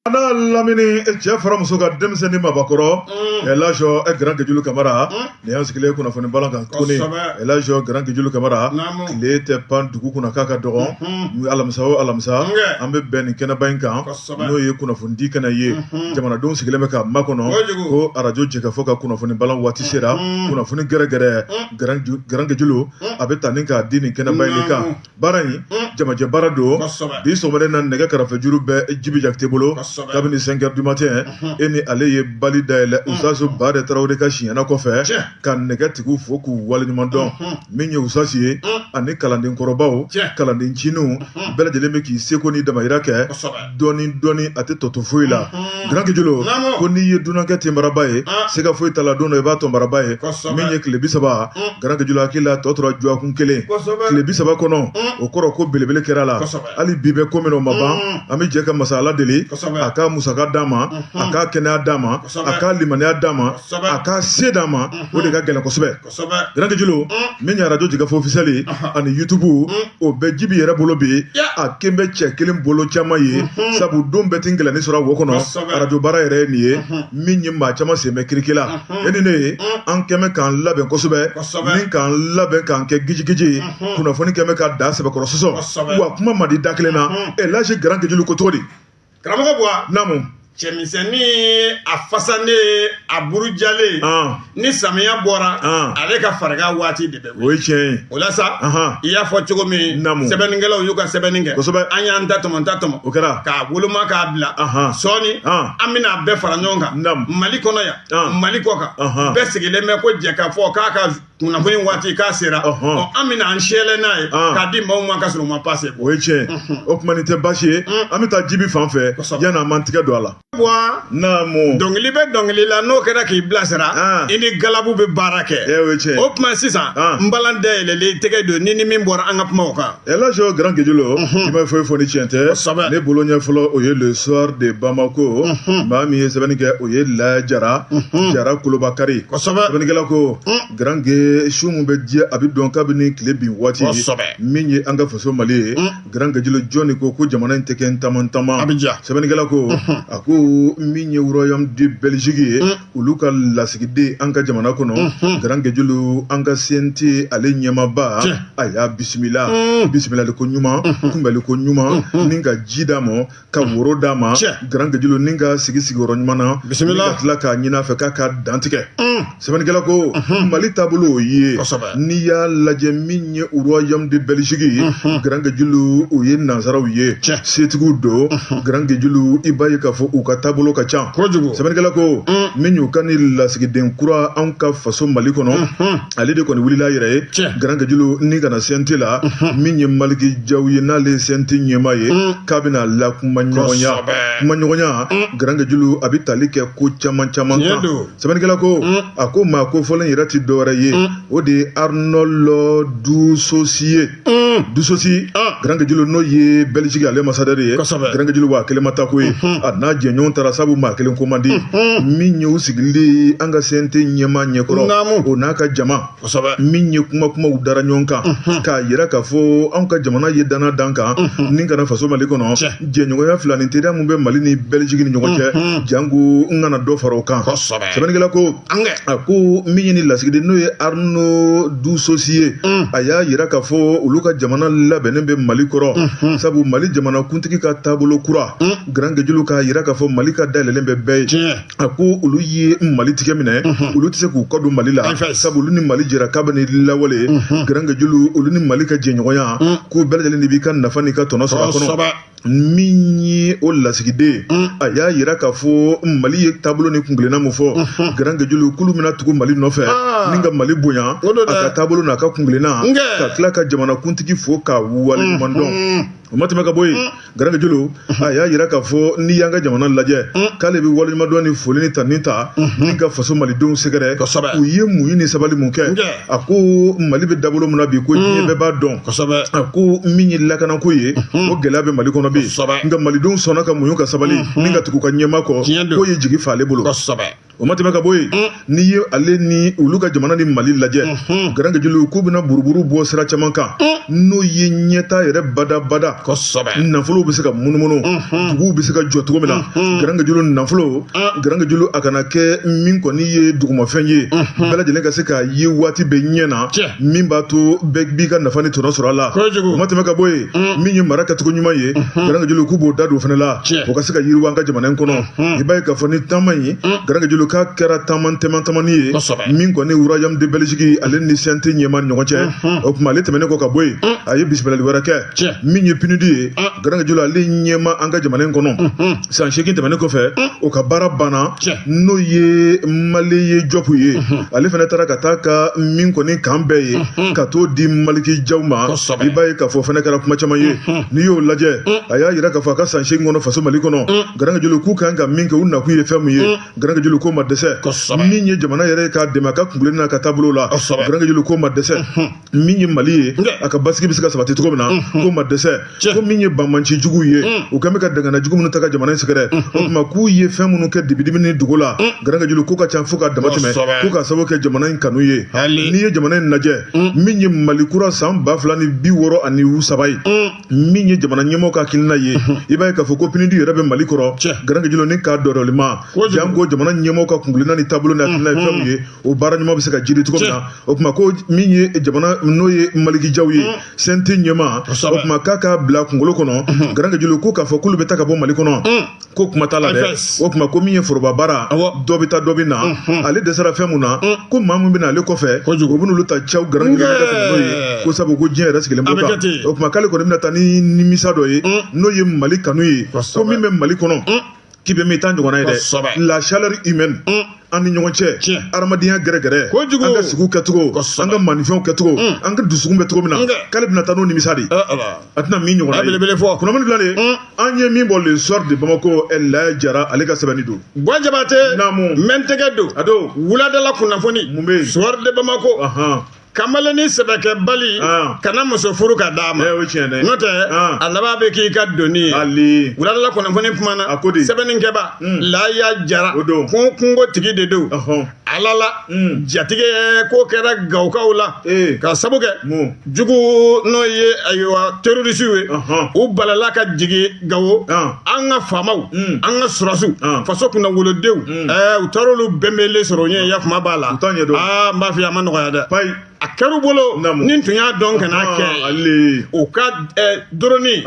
N'a lamini cɛ fara muso kan, denmisɛnnin, mabakɔrɔ, Elhaji Grand Guédioulo Kamara, nin y'an sigilen kunnafoni balan kan tuguni. Elhaji Grand Guédioulo Kamara, tile tɛ pan dugu kunna k'a ka dɔgɔ. Alamisa o alamisa, an bɛ bɛn nin kɛnɛba in kan, n'o ye kunnafonidi kɛnɛ ye. Jamanadenw sigilen bɛ ka makɔnɔ ko arajo Jɛkafɔ ka kunnafoni balan waati sera. Kunnafoni gɛrɛgɛrɛ, Grand Guédioulo, a bɛ taa ni k'a di nin kɛnɛba in de kan. Baara in, jamajɛ baara don. Bi sɔgɔmada na, nɛgɛ karafejuru bɛ Jibi Jakite bolo kabini 5 heures du matin. E ni ale ye bali dayɛlɛ Usasu Badɛ Tarawele ka siɲɛna kɔfɛ, ka nɛgɛtigiw fo k'u waleɲuman dɔn. Min ye Usasi ye ani kalanden kɔrɔbaw, kalanden ncininw, bɛɛ lajɛlen bɛ k'i seko ni damayira kɛ dɔɔni dɔɔni, a tɛ tɔ to foyi la. Grand Guédioulo, ko n'i ye dunankɛ tenbaraba ye, siga foyi t'a la, don dɔ i b'a tɔnbaraba ye. Min ye tile 30, Grand Guédioulo, hakili la tɔ tora dɔgɔkun kelen. Tile 30 kɔnɔ, o kɔrɔ ko belebele kɛra la. Hali bi bɛ ko min o ma ban, an bɛ jɛ ka masa Ala deli a ka musaka d'an ma, a ka kɛnɛya d'an ma, a ka limaniya d'an ma, a ka se d'an ma. O de ka gɛlɛn kosɛbɛ. Grand Guédioulo, min ye arajo Jɛkafɔ officiel ye ani YouTube, o bɛ Jibi yɛrɛ bolo bi. A ken bɛ cɛ kelen bolo caman ye, sabu don bɛɛ tɛ gɛlɛnni sɔrɔ wo kɔnɔ. Arajo baara yɛrɛ ye nin ye, min ye maa caman sen bɛ kiriki la. E ni ne ye, an kɛmɛ k'an labɛn kosɛbɛ, ni k'an labɛn k'an kɛ gijigiji ye. Kunnafoni kɛmɛ ka da sɛbɛkɔrɔ sɔsɔ, wa kuma man di da kelen na. Elhaji Grand Guédioulo, ko cogo di? Karamɔgɔ Buwa. Naamu. Cɛmisɛnnin, a fasanen, a burujalen, ni samiya bɔra, ale ka farigan waati de bɛ. O ye tiɲɛ ye. O la sa, i y'a fɔ cogo min, sɛbɛnnikɛlaw y'u ka sɛbɛnni kɛ. An y'an ta tɔmɔ, ta tɔmɔ. O kɛra. K'a woloma k'a bila. Sɔɔni an bɛna a bɛɛ fara ɲɔgɔn kan. Mali kɔnɔ yan, Mali kɔ kan, bɛɛ sigilen bɛ ko Jɛkafɔ k'a ka kunnafoni waati k'a sera. An bɛna an sɛlɛ n'a ye k'a di maaw ma ka sɔrɔ u ma pase. O ye tiɲɛ. O tuma nin tɛ baasi ye. An bɛ taa Jibi fan fɛ yanni an m'an tigɛ don a la. Buwa. Naamu. Dɔnkili bɛ dɔnkili la, n'o kɛra k'i bilasira, i ni galabu bɛ baara kɛ. O ye tiɲɛ. O tuma sisan, n balan dayɛlɛlen, tɛgɛ don ni min bɔra, an ka kuma o kan. Elhaji Grand Guédioulo, i ma foyi fɔ ni tiɲɛ tɛ. Ne bolo ɲɛ fɔlɔ, o ye Le Soir de Bamako. Maa min ye sɛbɛnni kɛ, o ye La Jara Jara Kolobakari. Sɛbɛnnikɛla ko: Grand Gué, su min bɛ diya, a bɛ dɔn kabini tile bin waati. Min ye an ka faso Mali ye, Grand Guédioulo, jɔn de ko ko jamana in tɛ kɛ ntama ntama? A bɛ diya. Sɛbɛnnikɛla ko, a ko min ye Royaume de Belgique ye, olu ka lasigiden an ka jamana kɔnɔ, Grand Guédioulo, an ka CNT ale ɲɛmaaba, a y'a bisimila, bisimilali ko ɲuman, kunbɛli ko ɲuman, ni ka ji d'a ma, ka woro d'a ma, Grand Guédioulo, ni ka sigi sigiyɔrɔ ɲuman na. Bisimila. Ka tila k'a ɲini a fɛ k'a ka dantigɛ. Sɛbɛnnikɛla ko Mali taabolo o ye, n'i y'a lajɛ, min ye Royaume de Belgique ye, Grand Guédioulo, o ye nansaraw ye, setigiw don. Grand Guédioulo, i b'a ye k'a fɔ u ka taabolo ka ca. Sɛbɛnnikɛla ko min y'u ka ni lasigiden kura anw ka faso Mali kɔnɔ, ale de kɔni wulila a yɛrɛ ye, Grand Guédioulo, ni ka na CNT la. Min ye Maliki Jaw ye, n'ale ye CNT ɲɛmaa ye, k'a bɛna lakuma ɲɔgɔnya. Kuma ɲɔgɔnya, Grand Guédioulo, a bɛ tali kɛ ko caman caman kan. Sɛbɛnnikɛla ko, a ko maa ko fɔlen yɛrɛ tɛ dɔwɛrɛ ye, o de ye Arnold Dussaucy. Dussaucy, Grand Guédioulo, n'o ye Belgique ale ambassadeur ye, Grand Guédioulo, wa a kelen ma taa ko ye, a n'a jɛɲɔgɔn taara, sabu maa kelen ko man di. Min ye u sigili an ka CNT ɲɛmaa ɲɛkɔrɔ, o n'a ka jama, min ye kuma kumaw dara ɲɔgɔn kan k'a yira k'a fɔ anw ka jamana ye danna dan kan ni kana faso Mali kɔnɔ, jɛɲɔgɔnya fila ni teriya min bɛ Mali ni Belgique ni ɲɔgɔn cɛ, janko n kana dɔ fara o kan. Sɛbɛnnikɛla ko, a ko min ye ni lasigiden, n'o ye Arnaud Dussaucy ye, a y'a yira k'a fɔ olu ka jamana labɛnnen bɛ Mali kɔrɔ, sabu Mali jamana kuntigi ka taabolo kura, Grand Guédioulo, k'a yira k'a fɔ Mali ka dayɛlɛlen bɛ bɛɛ ye. A ko olu ye Mali tigɛ minɛ, olu tɛ se k'u kɔ don Mali la, sabu olu ni Mali jɛra kabini lawale. Grand Guédioulo, olu ni Mali ka jɛɲɔgɔnya, ko bɛɛ lajɛlen de b'i ka nafa n'i ka tɔnɔ sɔrɔ a kɔnɔ. Min ye o lasigiden, a y'a yira k'a fɔ Mali ye taabolo ni kunkilenna mun fɔ, Grand Guédioulo, k'olu bɛna tugu Mali nɔfɛ ni ka Mali bonya, a ka taabolo n'a ka kunkilenna, ka tila ka jamanakuntigi fo k'a waleɲuman dɔn. O ma tɛmɛ ka bɔ yen, Grand Guédioulo, a y'a yira k'a fɔ n'i y'an ka jamana lajɛ, k'ale bɛ waleɲumandɔn ni foli ni tanuni ta ni ka faso malidenw sɛgɛrɛ. U ye muɲu ni sabali mun kɛ. A ko Mali bɛ dabolo min na bi, ko diɲɛ bɛɛ b'a dɔn. A ko min ye lakanako ye, o gɛlɛya bɛ Mali kɔnɔ bi, nka malidenw sɔnna ka muɲu ka sabali ni ka tugu ka ɲɛmaa kɔ, k'o ye jigi fa ale bolo. O ma tɛmɛ ka bɔ yen, n'i ye ale ni olu ka jamana ni Mali lajɛ, garankejulu, k'u bɛna buruburu bɔ sira caman kan, n'o ye ɲɛtaa yɛrɛ badabada, nafolo bɛ se ka munumunu, duguw bɛ se ka jɔ cogo min na. Garankejulu, nafolo, garankejulu, a kana kɛ min kɔni ye dugumafɛn ye, bɛɛ lajɛlen ka se k'a ye waati bɛɛ ɲɛ na, min b'a to bɛɛ b'i ka nafa ni tɔnɔ sɔrɔ a la. O ma tɛmɛ ka bɔ yen, min ye mara kɛcogo ɲuman ye, garankejulu, k'u b'o da don o fana la, o ka se ka yiriwa an ka jamana in kɔnɔ. I b'a ye k'a fɔ ni taama in, garankejulu, k'a kɛra taama tɛmɛ tamani ye, min kɔni Royaume de Belgique ale ni CNT ɲɛmaa ni ɲɔgɔn cɛ. O tuma, ale tɛmɛnen kɔ ka bɔ yen, a ye bisimilali wɛrɛ kɛ. Min ye PNUD ye, garankejulu, ale ɲɛmaa an ka jamana in kɔnɔ, san 8 tɛmɛnen kɔfɛ, o ka baara banna, n'o ye Maleye Jɔpu ye. Ale fana taara ka taa ka min kɔni kan bɛɛ ye ka t'o di Maliki Jaw ma. I b'a ye k'a fɔ o fana kɛra kuma caman ye. N'i y'o lajɛ, a y'a yira k'a fɔ a ka san 8 kɔnɔ faso Mali kɔnɔ, garankejulu, k'u kan ka min kɛ, u nakun ye fɛn min ye, garankejulu, k'o ma dɛsɛ. Min ye jamana yɛrɛ ye k'a dɛmɛ a ka kunkilenna n'a ka taabolo la, garankejulu, k'o ma dɛsɛ. Min ye Mali ye, a ka basigi bɛ se ka sabati cogo min na, k'o ma dɛsɛ. Ko min ye banbanci juguw ye, u kɛn bɛ ka dangana jugu minnu ta ka jamana in sɛgɛrɛ, o tuma k'u ye fɛn minnu kɛ dibidibi ni dogo la, garankejulu, k'o ka ca fo ka dama tɛmɛ, k'u ka sababu kɛ jamana in kanu ye. N'i ye jamana in lajɛ, min ye Mali kura san 2063 ye, min ye jamana ɲɛmɔgɔ ka hakilina ye, i b'a ye k'a fɔ ko PNUD yɛrɛ bɛ Mali kɔrɔ, garankejulu, ni k'a dɔdɔlima janko jamana ɲɛmɔgɔ ka kunkilenna ni taabolo ni hakilina ye fɛn min ye, o baara ɲuman bɛ se ka jiri cogo min na. O tuma ko min ye jamana, n'o ye Maliki Jaw ye, CNT ɲɛmaa, o tuma k'a k'a bila kunkolo kɔnɔ, garankejulu, ko k'a fɔ k'olu bɛ taa ka bɔ Mali kɔnɔ, ko kuma t'a la dɛ. O tuma ko min ye foroba baara, dɔ bɛ taa, dɔ bɛ na, ale dɛsɛra fɛn mun na, ko maa min bɛ na ale kɔfɛ, o bɛ n'olu ta caw, garankejulu, ka tɛmɛ n'o ye, ko sabu ko diɲɛ yɛrɛ sigilen b'o kan. O tuma k'ale kɔni bɛna taa ni nimisa dɔ ye, n'o ye Mali kanu ye, ko min bɛ Mali kɔnɔ, k'i bɛ min taa ɲɔgɔnna ye dɛ, la chaleur humaine an ni ɲɔgɔn cɛ, adamadenya gɛrɛgɛrɛ, an ka sigiw kɛcogo, an ka maninfɛnw kɛcogo, an ka dusukun bɛ cogo min na, k'ale bɛna taa n'o nimisa de ye, a tɛna min ɲɔgɔnna ye. Kunnafoni filɛ nin ye, an ye min bɔ Le Soir de Bamako, Laye Jara ale ka sɛbɛnni don. Buwa Jabate. Naamu. N bɛ n tɛgɛ don. A don. Wuladala kunnafoni. Mun bɛ yen? Soir de Bamako. Kamalennin sɛbɛkɛbali, kana muso furu ka d'a ma. O tiɲɛ dɛ. N'o tɛ, a laban bɛ k'i ka doni ye. Ali. Wuladala kunnafoni kumana. A ko di? Sɛbɛnnikɛba Laya Jara. O don. Kungo tigi de don. Ala la jatigɛ ko kɛra Gawukaw la, ka sabu kɛ jugu, n'o ye ayiwa terrorisiw ye, u balala ka jigin Gawo. An ka faamaw, an ka sɔrɔsiw, faso kunnawolodenw, u taar'olu bɛnbɛnlen sɔrɔ ɲɛ, yafama b'a la. U t'a ɲɛdɔn. Aa, n b'a f'i ye, a ma nɔgɔya dɛ. Payi. A kɛr'u bolo ni tun y'a dɔn kana kɛ u ka drone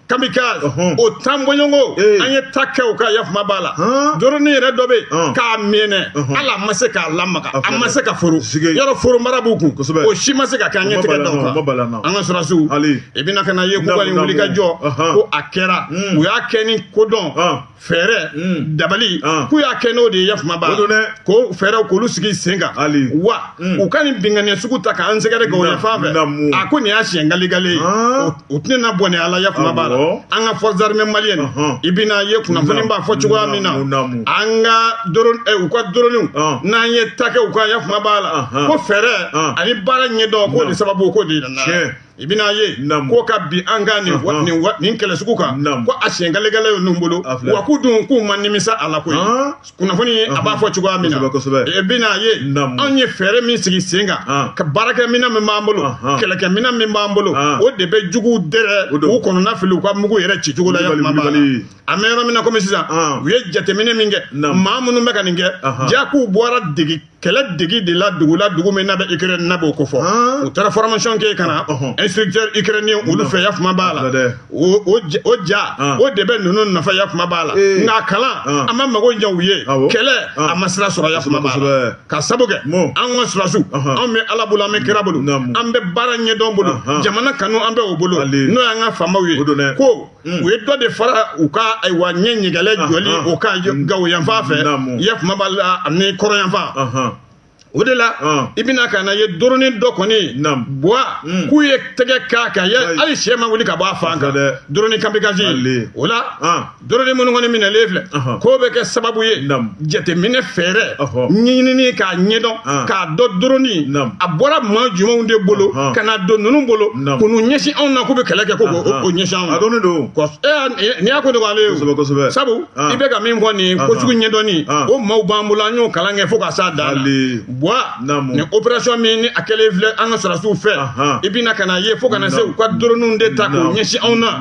kamikaze o tan bɔɲɔgɔn, an ye ta kɛ u ka, yafama b'a la. Drone yɛrɛ dɔ bɛ yen k'a mɛnɛ, hali a ma se k'a lamaga, a ma se ka foro yɔrɔ, foro mara b'u kun, o si ma se ka kɛ. An ɲɛ tigɛ da u kan, an ka sɔrɔsiw. I bɛna ka na ye k'u ka nin wuli ka jɔ ko a kɛra, u y'a kɛ ni kodɔn, fɛɛrɛ, dabali, k'u y'a kɛ n'o de ye, yafama b'a la, ko fɛɛrɛw k'olu sigi sen kan wa u ka nin binkanni sugu ta k'an sɛgɛrɛ Gawo yan fan fɛ. A ko nin y'a siɲɛ galegale ye, o tɛna na bɔnɛ ala, yafama b'a la. An ka forces armées maliennes, i bɛna ye kunnafoni b'a fɔ cogoya min na, an ka drone, u ka drone, n'an ye ta kɛ u ka, yafama b'a la, ko fɛɛrɛ ani baara ɲɛdɔn, k'o de sababu k'o de nana. I bɛna ye ko ka bi an ka nin nin kɛlɛ sugu kan, ko a siɲɛ galegale ye ninnu bolo, wa k'u dun k'u ma nimisa a la koyi. Kunnafoni a b'a fɔ cogoya min na, i bɛna ye anw ye fɛɛrɛ min sigi sen kan, ka baarakɛminɛn min b'an bolo, kɛlɛkɛminɛn min b'an bolo, o de bɛ juguw dɛrɛ k'u kɔnɔna fili u ka mugu yɛrɛ ci cogo la, yafama b'a la. An bɛ yɔrɔ min na komi sisan, u ye jateminɛ min kɛ, maa minnu bɛ ka nin kɛ, ja k'u bɔra degi kɛlɛ degi de la dugu la, dugu min n'a bɛ Ukraine, n'a b'o ko fɔ, u taara formation kɛ ka na instructeur ukrainien olu fɛ, yafama b'a la. O ja o de bɛ ninnu nɔfɛ, yafama b'a la. Nka kalan a ma mago ɲɛ u ye, kɛlɛ a ma sira sɔrɔ, yafama b'a la, ka sabu kɛ an ka sɔrɔsiw, anw bɛ Ala bolo, an bɛ kira bolo, an bɛ baara ɲɛdɔn bolo, jamana kanu an bɛ o bolo, n'o y'an ka faamaw ye, ko u ye dɔ de fara u ka ayiwa ɲɛ ɲɛgɛlɛ jɔli o ka Gawo yanfan fɛ, yafama b'a la, ani kɔrɔ yanfan. O de la i bɛna ka na ye drone dɔ kɔni buwa k'u ye tɛgɛ k'a kan hali sɛ ma wuli ka bɔ a fan kan, drone kamikaze. O la drone minnu kɔni minɛlen filɛ, k'o bɛ kɛ sababu ye jateminɛ fɛɛrɛ ɲinini k'a ɲɛdɔn, k'a dɔn drone a bɔra maa jumɛnw de bolo ka na don ninnu bolo k'u ɲɛsin anw na, k'u bɛ kɛlɛ kɛ, k'o ɲɛsin anw ma. A dɔnnen don. Nin y'a ko nɔgɔyalen ye o, sabu i bɛ ka min fɔ nin ko sugu ɲɛdɔnni, o maaw b'an bolo, an y'o kalan kɛ fo ka s'a dan na. Buwa, nin opération min ni a kɛlen filɛ an ka sɔrɔdasiw fɛ, i bɛna ka na ye fo ka na se u ka drone de ta k'o ɲɛsin anw na,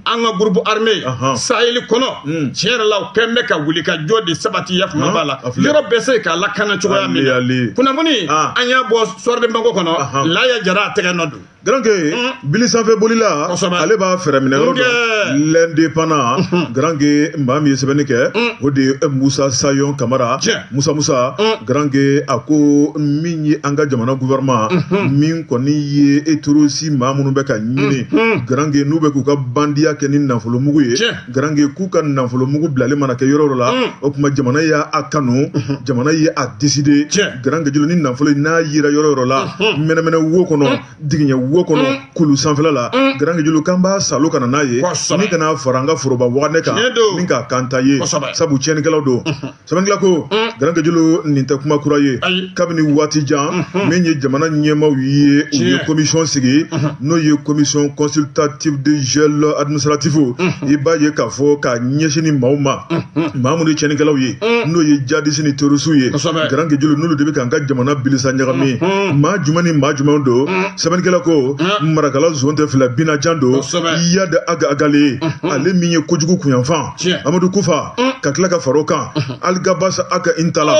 an ka groupe armé Sahel kɔnɔ. Tiɲɛ yɛrɛ la, u kɛn bɛ ka wuli ka jɔ de sabati yafama b'a la, yɔrɔ bɛɛ se k'a lakana cogoya min na. Kunnafoni an y'a bɔ Soir de Bamako kɔnɔ, Laya Jara a tɛgɛ nɔ don. Garanke, bili sanfɛ bolila, ale b'a fɛɛrɛ minɛ yɔrɔ dɔn. L'Indépendant, garanke, maa min ye sɛbɛnni kɛ, o de ye Musa Sayon Kamara. Musa Musa, garanke, a ko min ye an ka jamana gouvernement min kɔni ye terroriste maa minnu bɛ ka ɲini, garanke, n'u bɛ k'u ka bandiya kɛ ni nafolomugu ye, garanke, k'u ka nafolomugu bilalen mana kɛ yɔrɔ o yɔrɔ la, o tuma jamana y'a kanu, jamana ye a décider, garanke jolo, ni nafolo n'a yera yɔrɔ o yɔrɔ la, mɛnɛmɛnɛ wo kɔnɔ, digiɲɛ wo kɔnɔ, kulu sanfɛla la, garanke jolo, k'an b'a salo ka na n'a ye ni kana fara an ka foroba waganɛ kan ni k'a kan ta ye, sabu tiɲɛnikɛlaw don. Sɛbɛnnikɛla ko, garanke jolo, nin tɛ kuma kura ye. Kabini waati jan, min ye jamana ɲɛmaaw ye, u ye commission sigi, n'o ye commission consultative de gel administratif. I b'a ye k'a fɔ k'a ɲɛsin ni maaw ma, maa minnu ye tiɲɛnikɛlaw ye, n'o ye djihadiste ni terroriste ye, garanke jolo, n'olu de bɛ k'an ka jamana bilisa ɲagami. Maa jumɛn ni maa jumɛn don? Sɛbɛnnikɛla ko marakala zon tɛ fila binajan don. Iyad Ag Ghali, ale min ye kojugu kunyanfan, Amadu Kufa, ka tila ka fara o kan, Alghabass Ag Intalla.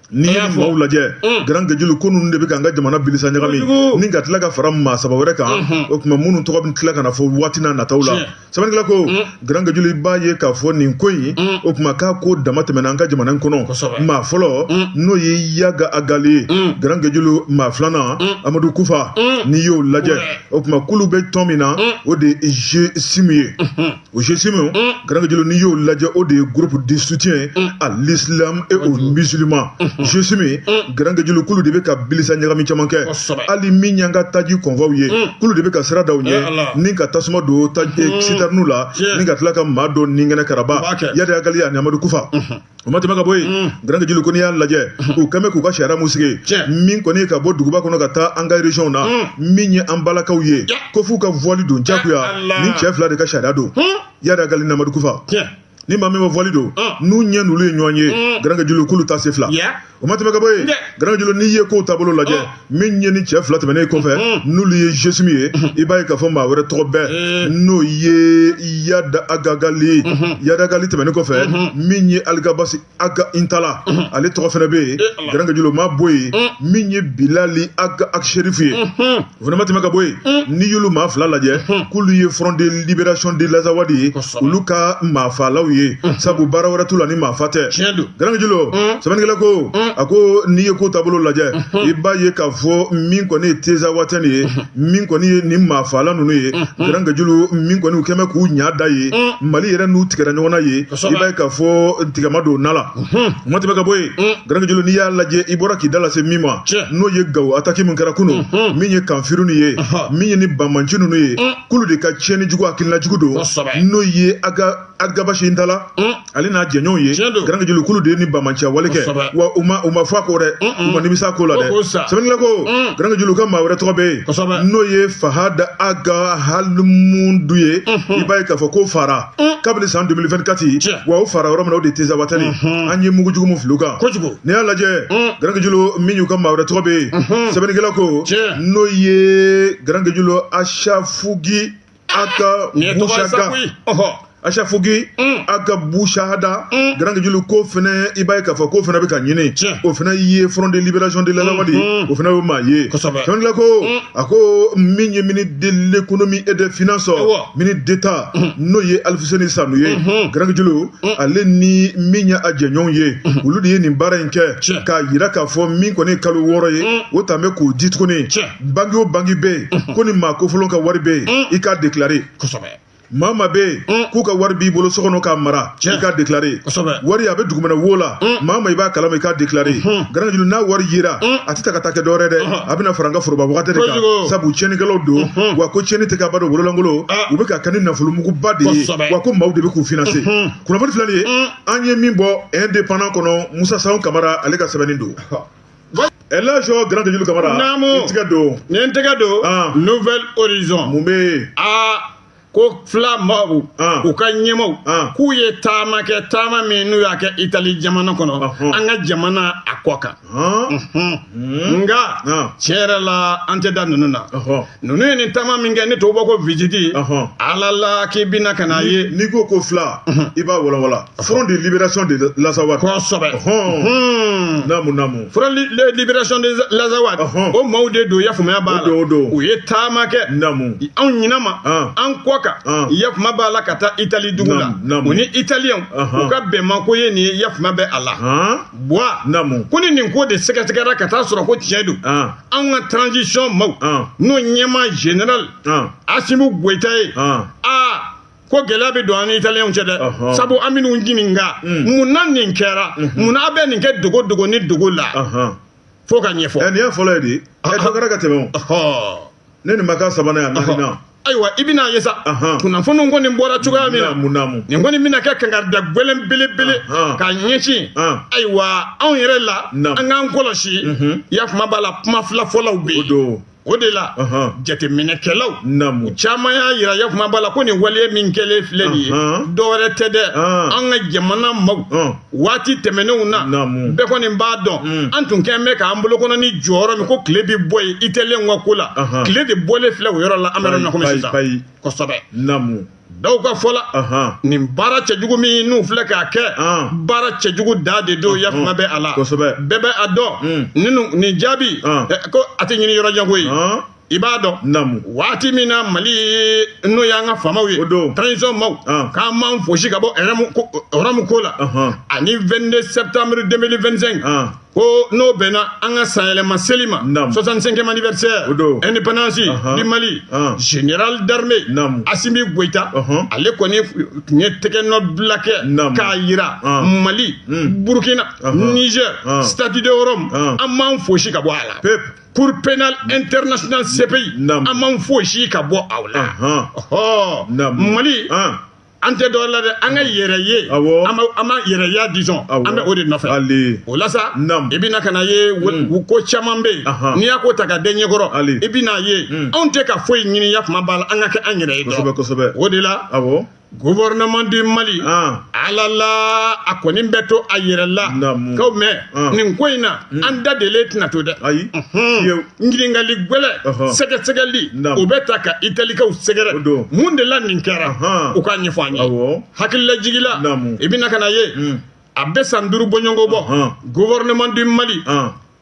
N'i ye maaw lajɛ, garanke jolo, ko ninnu de bɛ k'an ka jamana bilisa ɲagami, ni ka tila ka fara maa saba wɛrɛ kan, o tuma minnu tɔgɔ bɛ tila ka na fɔ waati n'a nataw la. Sɛbɛnnikɛla ko, garanke jolo, i b'a ye k'a fɔ nin ko in, o tuma k'a ko dama tɛmɛna an ka jamana in kɔnɔ. Maa fɔlɔ, n'o ye Iyad Ag Ghali ye, garanke jolo, maa filanan, Amadu Kufa. N'i y'o lajɛ, o tuma k'olu bɛ tɔn min na, o de ye GSIM ye. O GSIM, garanke jolo, n'i y'o lajɛ, o de ye groupe de soutien à l'islam et aux musulmans. GSIM, garanke jolo, k'olu de bɛ ka bilisa ɲagami caman kɛ. Hali min y'an ka taji convoi ye, k'olu de bɛ ka sira da u ɲɛ ni ka tasuma don citerne la, ni ka tila ka maa dɔ ni kɛnɛ karaba. Iyad Ag Ghali ani Amadu Kufa, o ma tɛmɛ ka bɔ yen, garanke jolo, ko n'i y'a lajɛ, u kɛn bɛ k'u ka sariya mun sigi, min kɔni ye ka bɔ duguba kɔnɔ ka taa an ka région na, min ye an balakaw ye, ko f'u ka voile don jagoya. Nin cɛ fila de ka sariya don, Iyad Ag Ghali ni Amadu Kufa. Ni maa min ma voile don, n'u ɲɛ n'olu ye ɲɔgɔn ye, garanke jolo, k'olu ta se fila. O ma tɛmɛ ka bɔ yen, garanke jolo, n'i ye kow taabolo lajɛ, min ye ni cɛ fila tɛmɛnen kɔfɛ, n'olu ye GSIM ye, i b'a ye k'a fɔ maa wɛrɛ tɔgɔ bɛɛ, n'o ye Iyad Ag Ghali. Iyad Ag Ghali tɛmɛnen kɔfɛ, min ye Alghabass Ag Intalla, ale tɔgɔ fana bɛ yen, garanke jolo, ma bɔ yen, min ye Bilali Ag Acherif ye, o fana ma tɛmɛ ka bɔ yen. N'i y'olu maa fila lajɛ, k'olu ye Front de libération de l'Azawad ye, olu ka maafaalaw ye, sabu baara wɛrɛ t'u la ni maafa tɛ. Garanke jolo, sɛbɛnnikɛla ko, a ko n'i ye ko taabolo lajɛ, i b'a ye k'a fɔ min kɔni ye Tezawatɛn ye, min kɔni ye nin maafaala ninnu ye, garanke jolo, min kɔni u kɛn bɛ k'u ɲa da ye Mali yɛrɛ n'u tigɛra ɲɔgɔn na ye, i b'a ye k'a fɔ tigɛma don na la. O ma tɛmɛ ka bɔ yen, garanke jolo, n'i y'a lajɛ, i bɔra k'i da lase min ma, n'o ye Gawo attaque min kɛra kunun, min ye kanfirinu ye, min ye ni banbanci ninnu ye, k'olu de ka tiɲɛni jugu, hakilina jugu don, n'o ye Alghabass Intalla, ale n'a jɛɲɔgɔnw ye, garanke jolo, k'olu de ye ni banbanciya wale kɛ. Wa u ma fɔ a ko dɛ, u ma nimisa ko la dɛ. Sɛbɛnnikɛla ko, garanke jolo, ka maa wɛrɛ tɔgɔ bɛ yen, n'o ye Fahad Ag Alhoumoud ye. I b'a ye k'a fɔ ko fara kabini san 2024, wa o fara yɔrɔ min na, o de ye Tezawatɛni. An ye mugujugu mun fili u kan. N'i y'a lajɛ, garanke jolo, min y'u ka maa wɛrɛ tɔgɔ bɛ yen, sɛbɛnnikɛla ko, n'o ye garanke jolo Achafougui Ag Bouchaga, Achafougui Ag Bouchahada, garanke jolo, ko fɛnɛ i b'a ye k'a fɔ ko fɛnɛ bɛ ka ɲini, o fɛnɛ ye Front de libération de l'Azawad, o fɛnɛ bɛ maa ye. Sɛbɛnnikɛla ko, a ko min ye ministre de l'économie et des finances, ministre d'État, n'o ye Alfousseni Sanou ye, garanke jolo, ale ni min ye a jɛɲɔgɔnw ye, olu de ye nin baara in kɛ k'a yira k'a fɔ min kɔni ye kalo 6 ye, o tan bɛ k'o di tuguni. Banque o banque bɛ yen ko ni maa kofɔlɔ ka wari bɛ yen, i k'a déclarer. Maa maa bɛ yen k'u ka wari b'i bolo so kɔnɔ k'a mara, i k'a déclarer. Wari a bɛ dugumɛnɛ wo la, maa maa i b'a kalama, i k'a déclarer. Garankejulu, n'a wari yera, a tɛ ta ka taa kɛ dɔwɛrɛ dɛ, a bɛna fara an ka foroba wagati de kan, sabu tiɲɛnikɛlaw don. Wa ko tiɲɛni tɛ k'a ba don bololankolon, u bɛ ka kɛ ni nafolomuguba de ye. Wa ko maaw de bɛ k'u financer. Kunnafoni filɛ nin ye, an ye min bɔ Indépendant kɔnɔ, Musa Sanw Kamara ale ka sɛbɛnni don. Elhadj Garankejulu Kamara. Naamu. I tigɛ don. Ni n tɛgɛ don Nouvel Horizon. Mun bɛ yen? Aa, ko fila maaw, u ka ɲɛmaaw, k'u ye taama kɛ, taama min n'u y'a kɛ Itali jamana kɔnɔ, an ka jamana a kɔ kan. Nka tiɲɛ yɛrɛ la, an tɛ da ninnu na. Ninnu ye nin taama min kɛ, ni tubabu ko visite, ala la k'i bɛna ka n'a ye. N'i ko ko fila, i b'a walawala. Front de libération de l'Azawad. Kosɛbɛ. Naamu, naamu. Front de libération de l'Azawad, o maaw de don, yafaamuya b'a la. U ye taama kɛ. Naamu. Anw ɲinɛ ma, an kɔ kan, yafama b'a la, ka taa Itali dugu la. U ni Italiyɛnw u ka bɛnmako ye nin ye, yafama bɛ a la. Buwa, ko ni nin ko de sɛgɛsɛgɛra ka taa sɔrɔ ko tiɲɛ don, anw ka transition maaw, n'o ɲɛmaa général Asimi Goyita ye, aa, ko gɛlɛya bɛ don an ni Italiyɛnw cɛ dɛ, sabu an bɛn'u ɲininka mun na nin kɛra, mun na a bɛ nin kɛ dogo dogo ni dogo la, fo ka ɲɛfɔ. Nin y'a fɔlɔ ye de, ɛ, dɔ kɛra ka tɛmɛ o. Ne nin ma k'a sabanan ye, a naaninan. Ayiwa, i bɛna ye sa, kunnafoniw kɔni bɔra cogoya min na, nin kɔni bɛna kɛ kankarida gɛlɛn belebele k'a ɲɛsin ayiwa anw yɛrɛ la. An k'an kɔlɔsi, ya kuma b'a la, kuma fila fɔlaw bɛ yen. O de la, jateminɛkɛlaw caman y'a yira, ya kuma b'a la, ko nin waleya min kɛlen filɛ nin ye, dɔwɛrɛ tɛ dɛ, an ka jamana maaw, waati tɛmɛnenw na, bɛɛ kɔni b'a dɔn, an tun kɛn bɛ k'an bolokɔnɔ ni jɔyɔrɔ min ko tile bɛ bɔ yen Italiyɛnw ka ko la, tile de bɔlen filɛ o yɔrɔ la, an bɛ yɔrɔ min na komi sisan. Kosɛbɛ. Dɔw ka fɔ la, nin baara cɛjugu min n'u filɛ k'a kɛ, baara cɛjugu da de don, ya kuma bɛ a la. Bɛɛ bɛ a dɔn, nin jaabi ko a tɛ ɲini yɔrɔ jan koyi. I b'a dɔn, waati min na Mali, n'o y'an ka faamaw ye, transition maaw, k'an m'an fosi ka bɔ Rɔmu ko la, ani 22 septembre 2025, ko n'o bɛnna an ka sanyɛlɛma seli ma, 65e anniversaire indépendance du Mali, général d'armée Asimi Goïta, ale kɔni tun ye tɛgɛnɔ bila kɛ k'a yira Mali, Burkina, Niger, statut de Rome, an m'an fosi ka bɔ a la. Cour pénale internationale CPI, an m'an fosi ka bɔ aw la. Mali, an tɛ dɔ la dɛ, an ka yɛrɛ ye, an ma yɛrɛya, disons, an bɛ o de nɔfɛ. O la sa, i bɛna ka na ye ko caman bɛ yen, n'i y'a ko ta ka den ɲɛkɔrɔ, i bɛna ye anw tɛ ka foyi ɲini, ya kuma b'a la, an ka kɛ an yɛrɛ ye dɔrɔn. O de la, gouvernement du Mali, ala la, a kɔni bɛ to a yɛrɛ la ko mɛ nin ko in na, an da delen tɛna to dɛ. Ɲininkali gɛlɛn, sɛgɛsɛgɛli, o bɛ ta ka Italikaw sɛgɛrɛ, mun de la nin kɛra, u k'a ɲɛfɔ an ye. Hakililajigi la, i bɛna ka na ye, a bɛ san 5 bɔɲɔgɔnko bɔ, gouvernement du Mali,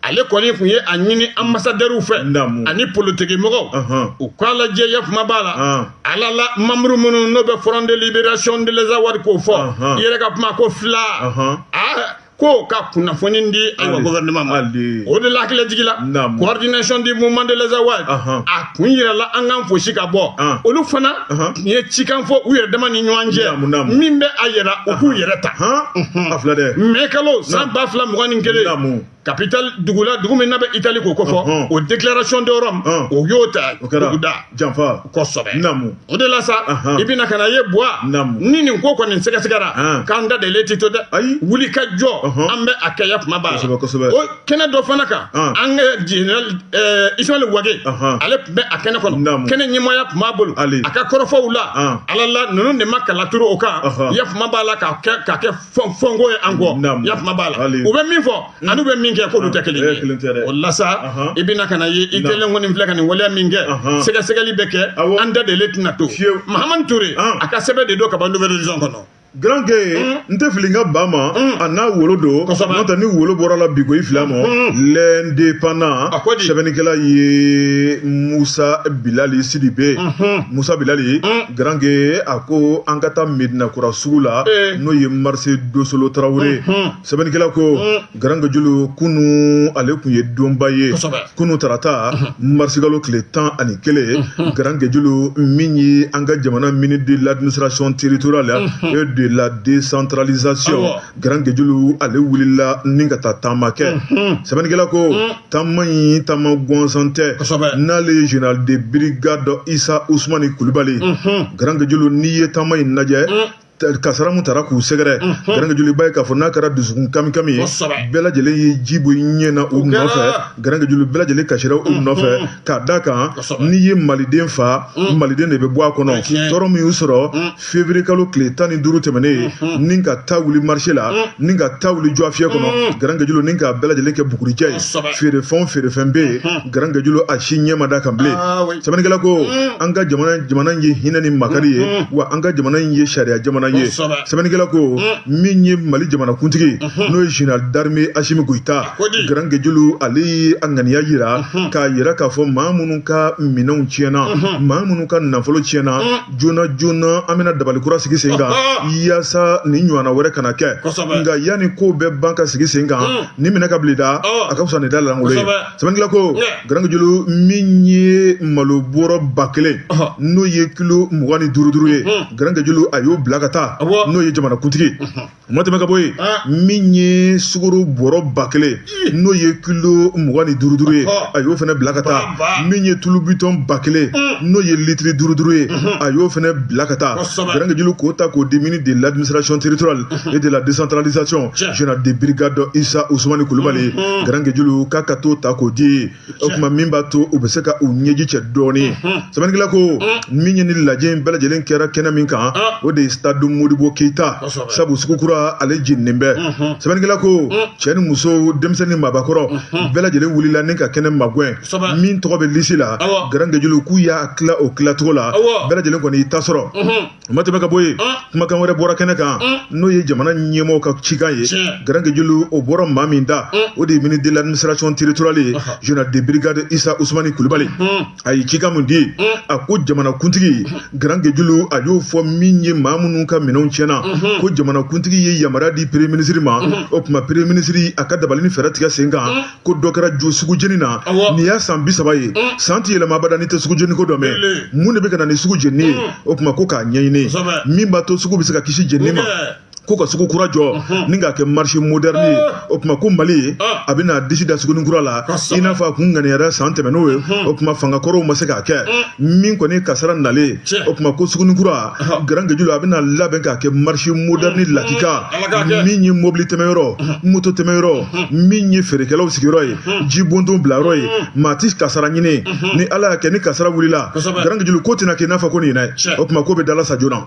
ale kɔni tun ye a ɲini ambassadeurs fɛ ani politique mɔgɔw, u k'a lajɛ, ya kuma b'a la, ala la, membre minnu n'o bɛ Front de libération de l'Azawad k'o fɔ, i yɛrɛ ka kuma ko fila, aa, ko ka kunnafoni di ayiwa gouvernement ma. O de la, hakililajigi la, coordination du mouvement de l'Azawad, a kun yirala an k'an fosi ka bɔ. Olu fana tun ye cikan fɔ u yɛrɛ dama ni ɲɔgɔn cɛ, min bɛ a yɛrɛ u k'u yɛrɛ ta. Mai kalo san 2021, capitale dugu la, dugu min n'a bɛ Italie k'o ko fɔ, o déclaration de Rome, o y'o ta duguda. Janfa. Kosɛbɛ. O de la sa, i bɛna ka na ye, Buwa, ni nin ko kɔni sɛgɛsɛgɛra, k'an da delen tɛ to dɛ, wuli ka jɔ, an bɛ a kɛ, ya kuma b'a la. O kɛnɛ dɔ fana kan, an ka général Ismaël Wagué, ale tun bɛ a kɛnɛ kɔnɔ, kɛnɛ ɲɛmaaya tun b'a bolo. A ka kɔrɔfɔw la, ala la, ninnu de ma kala turu o kan, ya kuma b'a la, k'a kɛ fɔnko ye an kɔ, ya kuma b'a la. U bɛ min fɔ ani u bɛ min kɛ, k'olu tɛ kelen ye. O la sa, i bɛna ka na ye, i kelen kɔni filɛ ka nin waleya min kɛ, sɛgɛsɛgɛli bɛ kɛ, an da delen tɛna to. Mahamani Ture, a ka sɛbɛn de don ka bɔ Nouvel Horizon kɔnɔ. Garanke n tɛ fili n ka ba ma a n'a wolo don n'o tɛ ni wolo bɔra la bi ko i fila ma l'indépendant sɛbɛnnikɛla ye Musa Bilali Sidibe Musa Bilali Garanke a ko an ka taa Medina Kura sugu la n'o ye marché Dosolo Tarawele sɛbɛnnikɛla ko Garanke Julu kunun ale tun ye donba ye kunun tarata marisikalo tile 11 Garanke Julu min ye an ka jamana ministre de l'administration territoriale et de la décentralisation Garanke Julu ale wulila ni ka taa taama kɛ sɛbɛnnikɛla ko taama in taama gansan tɛ n'ale ye général de brigade Isa Usumani Kulubali Garanke Julu n'i ye taama in lajɛ kasara mun taara k'u sɛgɛrɛ Garanke Julu i b'a ye k'a fɔ n'a kɛra dusukun kamikami ye bɛɛ lajɛlen ye ji bɔ i ɲɛ na u nɔfɛ Garanke Julu bɛɛ lajɛlen kasira u nɔfɛ k'a da kan n'i ye maliden fa maliden de bɛ bɔ a kɔnɔ tɔɔrɔ min y'u sɔrɔ février kalo tile 15 tɛmɛnen ni ka taa wuli marché la ni ka taa wuli jɔfiyɛ kɔnɔ Garanke Julu ni k'a bɛɛ lajɛlen kɛ bugurijɛ ye feerefɛn o feerefɛn bɛ yen Garanke Julu a si ɲɛ ma da kan bilen sɛbɛnnikɛla ko an ka jamana in ye hinɛ ni makari ye wa an ka jamana in ye sariya jamana ye sɛbɛnnikɛla ko min ye mali jamanakuntigi n'o ye général d'armée Asimi Goyita Garanke Julu ale ye a ŋaniya yira k'a yira k'a fɔ maa minnu ka minɛnw tiɲɛna maa minnu ka nafolo tiɲɛna joona joona an bɛna dabali kura sigi sen kan yaasa nin ɲɔgɔnna wɛrɛ kana kɛ nka yanni ko bɛɛ ban ka sigi sen kan nin minɛ ka bila da a ka fisa ni da lankolon ye sɛbɛnnikɛla ko Garanke Julu min ye malo bɔrɔ 1000 n'o ye kilo 25 duuru ye Garanke Julu a y'o bila ka taa n'o ye jamanakuntigi o ma tɛmɛ ka bɔ yen min ye sukaro bɔrɔ 1000 n'o ye kilo 25 duuru ye a y'o fana bila ka taa min ye tulu bitɔn 1000 n'o ye litiri 5 duuru ye a y'o fana bila ka taa Garanke Julu k'o ta k'o di ministre de l'administration territoriale et de la décentralisation général de brigade Isa Usumani Kulubali Garanke Julu k'a ka t'o ta k'o di o tuma min b'a to u bɛ se ka u ɲɛji cɛ dɔɔnin sɛbɛnnikɛla ko min ye ni lajɛ in bɛɛ lajɛlen kɛra kɛnɛ min kan o de ye stade Modibo Keyita sabu sugu kura ale jeninen bɛ sɛbɛnnikɛla ko cɛ ni muso denmisɛnnin maabakɔrɔ bɛɛ lajɛlen wulila ni ka kɛnɛ magɛn min tɔgɔ bɛ lisi la Garanke Julu k'u y'a tila o tilacogo la bɛɛ lajɛlen kɔni y'i ta sɔrɔ o ma tɛmɛ ka bɔ yen kumakan wɛrɛ bɔra kɛnɛ kan n'o ye jamana ɲɛmɔgɔw ka cikan ye Garanke Julu o bɔra maa min da o de ye ministre de l'administration territoriale ye général de brigade Isa Usumani Kulubali a ye cikan min di a ko jamanakuntigi Garanke Julu a y'o fɔ min ye maa minnu ka minɛnw tiɲɛna ko jamanakuntigi ye yamaruya di premier ministre ma o tuma premier ministre a ka dabali ni fɛɛrɛ tigɛ sen kan ko dɔ kɛra jo sugu jeni na nin y'a san 30 ye san tɛ yɛlɛma abada n'i tɛ sugu jeni ko dɔn mɛ mun de bɛ ka na ni sugu jenini ye o tuma ko k'a ɲɛɲini min b'a to sugu bɛ se ka kisi jenini ma ko ka sugu kura jɔ ni k'a kɛ marché moderne ye o tuma ko Mali a bɛna disi da sugunin kura la i n'a fɔ a kun ŋaniyara san tɛmɛn'o ye o tuma fanga kɔrɔw ma se k'a kɛ min kɔni kasara nalen o tuma ko sugunin kura Garanke Julu a bɛna labɛn k'a kɛ marché moderne lakika min ye mobili tɛmɛyɔrɔ moto tɛmɛyɔrɔ min ye feerekɛlaw sigiyɔrɔ ye ji bɔntɔn bilayɔrɔ ye maa ti kasara ɲini ni Ala y'a kɛ ni kasara wulila Garanke Julu ko tɛna kɛ i n'a fɔ ko nin ye o tuma ko bɛ dala sa joona